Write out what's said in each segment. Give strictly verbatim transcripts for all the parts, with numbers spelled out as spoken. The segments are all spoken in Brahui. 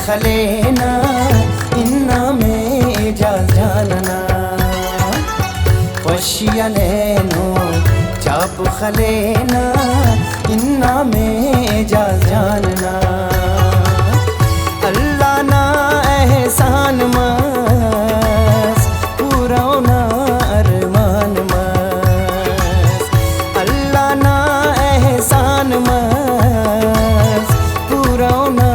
خلینا، انعام اعجاز جان نا۔ خوشی آن اینو چاپ خلینا، انعام اعجاز جان نا۔ اللہ نا احسان مس، پورا اونا ارمان مس۔ اللہ نا احسان مس، پورا اونا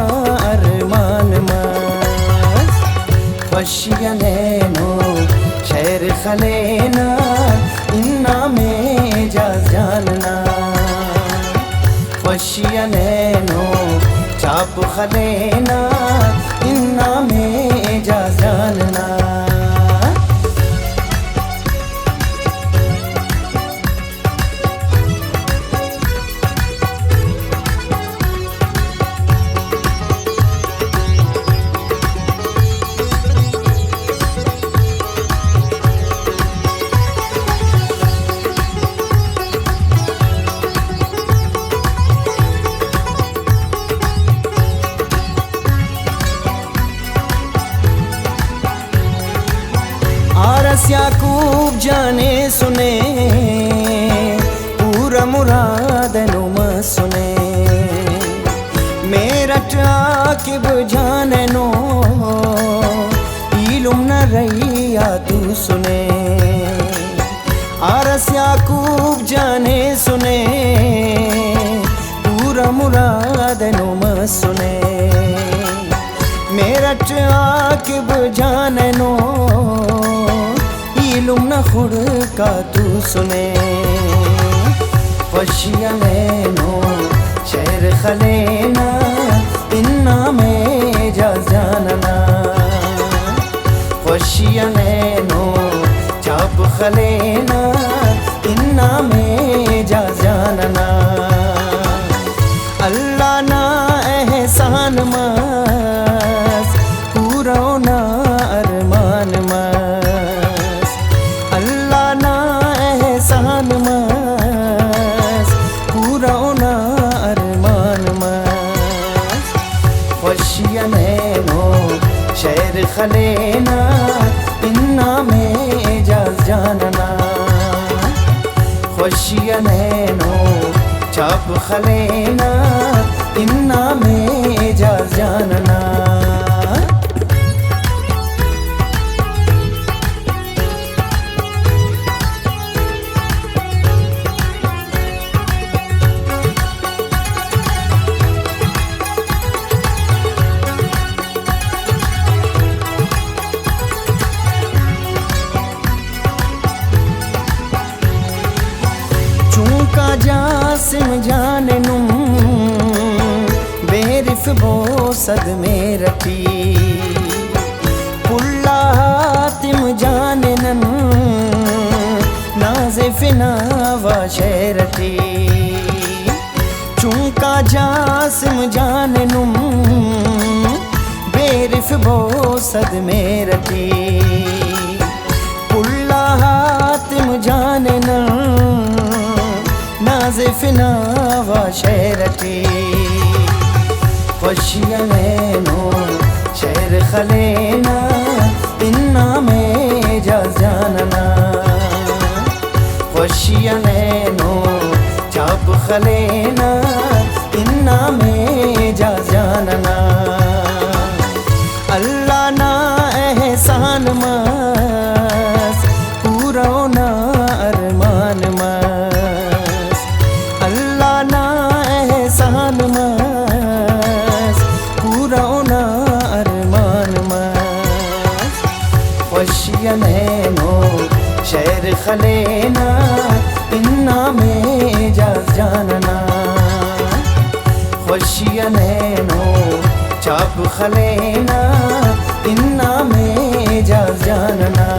ارمان مس۔ خوشی آن اینو شعر خلینا، انعام اعجاز جان نا۔ خوشی آن اینو چاپ خلینا، انعام اعجاز جان نا۔ آرس یعقوب جان ایسنے، پورا مراد اینو مسنے۔ میرٹ عاقب جان اینو، ایلم نا رہی آ توسنے۔ آرس یعقوب جان ایسنے، پورا مراد اینو مسنے۔ میرٹ عاقب جان اینو، ایلم نا خڑک آ توسنے۔ خوشی آن اینو شعر خلینا، انعام اعجاز جان نا۔ خوشی آن اینو چاپ خلینا، انعام اعجاز جان نا۔ اللہ نا احسان مس، پورا اونا ارمان مس۔ اللہ نا احسان مس، پورا اونا ارمان مس۔ خوشی آن اینو شعر خلینا، انعام اعجاز جان نا۔ خوشی آن اینو چاپ خلینا، انعام اعجاز جان نا۔ چنکا جاسم جان نم، بیرف بو صد مہر ٹی۔ پلا حاتم جان نن، نازفنا وا شعر ٹی۔ چنکا جاسم جان نم، بیرف بو صد مہر ٹی۔ پلا حاتم جان نن، نازفنا وا شعر ٹی۔ خوشی آن اینو شعر خلینا، انعام اعجاز جان نا۔ خوشی آن اینو چاپ خلینا، انعام اعجاز جان نا۔ اللہ نا احسان مس، پورا اونا ارمان مس۔ اللہ نا احسان مس، پورا اونا ارمان مس۔ خوشی آن اینو شعر خلینا، انعام اعجاز جان نا۔ خوشی آن اینو چاپ خلینا، انعام اعجاز جان نا۔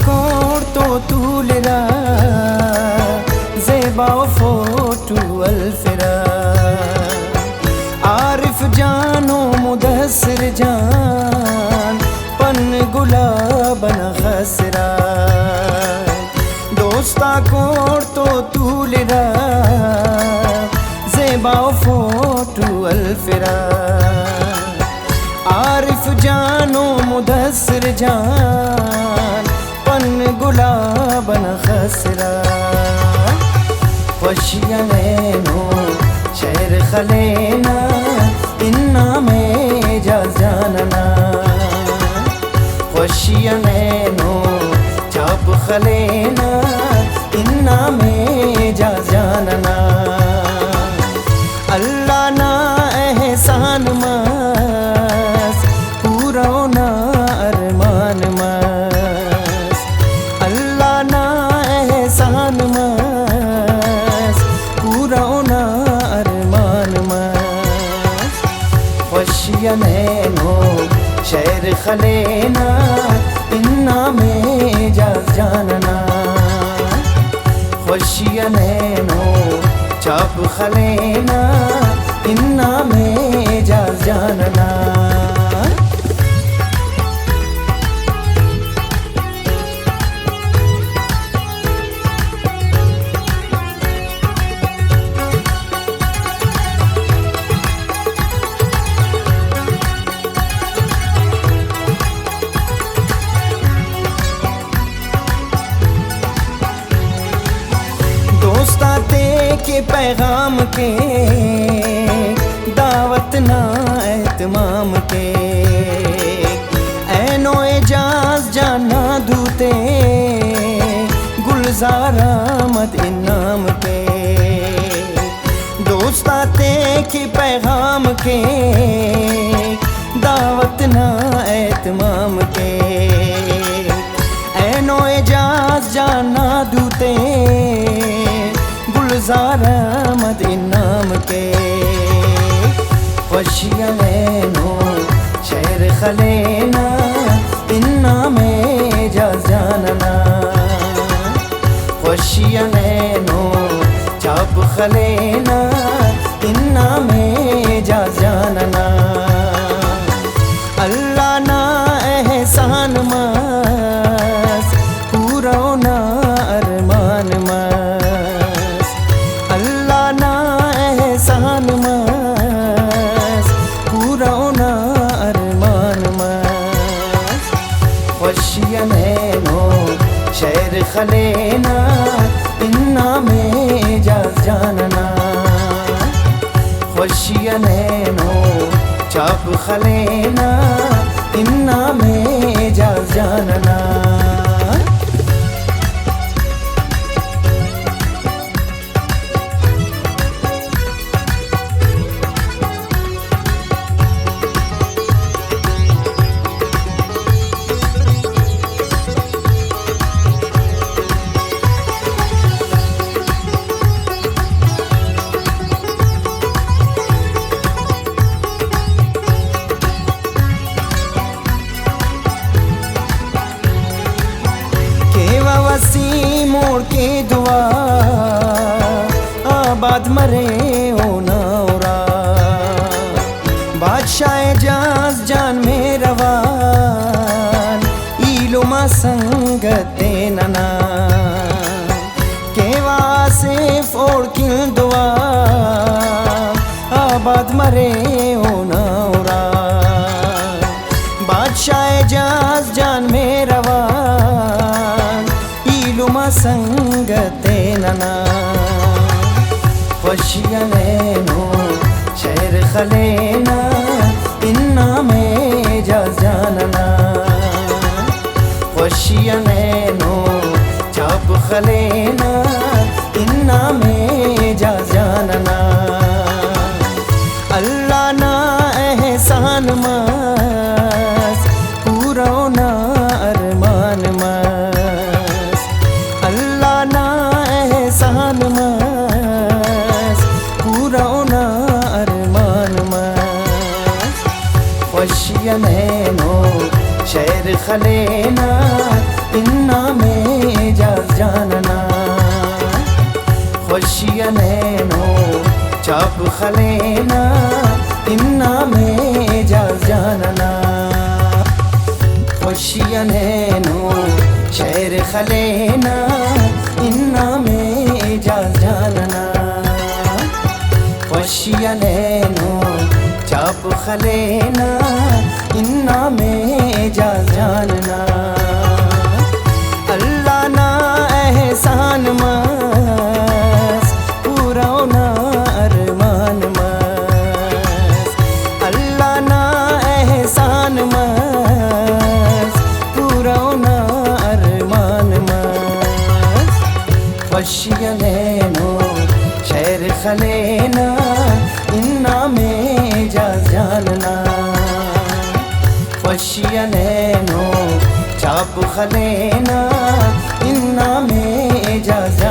کوڑ تو تولرہ، زیبا و فوٹو ہلفرہ۔ عارف جان و مدثر جان، پن گلاب ئنا خسرہ۔ دوستا کوڑ تو تولرہ، زیبا و فوٹو ہلفرہ۔ عارف جان و مدثر جان، پن گلاب ئنا خسرہ۔ خوشی آن اینو شعر خلینا، انعام اعجاز جان ئنا۔ خوشی آن اینو چھاپ خلینا، انعام اعجاز جان ئنا۔ اللہ نا احسان مس، پورا اونا ارمان مس۔ اللہ نا احسان مس، پورا اونا ارمان مس۔ خوشی آن اینو شعر خلینا، انعام اعجاز جان ئنا۔ خوشی آن اینو چھاپ خلینا، انعام اعجاز جان ئنا۔ دوست آتے کہ پیغام کے، دعوت نا اہتمام کے، اینو اعجاز جان نا دوتے، گلزار احمد انعام کے۔ دوست آتے کہ پیغام کے، دعوت نا اہتمام کے، اینو اعجاز جان نا دوتے، گلزار احمد انعام کے۔ خوشی آن اینو شعر خلینا، انعام اعجاز جان ئنا۔ خوشی آن اینو چھاپ خلینا، انعام اعجاز جان ئنا۔ اللہ نا احسان مس، پورا اونا ارمان مس۔ اللہ نا احسان مس، پورا اونا ارمان مس۔ خوشی آن اینو شعر خلینا، انعام اعجاز جان ئنا۔ خوشی آن اینو چھاپ خلینا، انعام اعجاز جان ئنا۔ کیوہ وسیم اوڑکے دعا، آباد مرے اونا اُرا۔ بادشاہ اعجاز جان مہروان، ایلم آ سنگت تے ننا۔ کیوہ آصف اوڑکن دعا، آباد مرے اونا اُرا۔ بادشاہ اعجاز جان مہروان، ایلم آ سنگت تے ننا۔ خوشی آن اینو شعر خلینا، انعام اعجاز جان ئنا۔ خوشی آن اینو چھاپ خلینا، انعام اعجاز جان ئنا۔ اللہ نا احسان مس، پورا اونا ارمان مس۔ اللہ نا احسان مس، پورا اونا ارمان مس۔ خوشی آن اینو شعر خلینا، انعام اعجاز جان نا۔ خوشی آن اینو چاپ خلینا، انعام اعجاز جان نا۔ خوشی آن اینو شعر خلینا، انعام اعجاز جان نا۔ خوشی آن اینو چاپ خلینا، انعام اعجاز جان نا۔ اللہ نا احسان مس، پورا اونا ارمان مس۔ اللہ نا احسان مس، پورا اونا ارمان مس۔ خوشی آن اینو شعر خلینا، انعام اعجاز جان نا۔ خوشی آن اینو چاپ خلینا، انعام اعجاز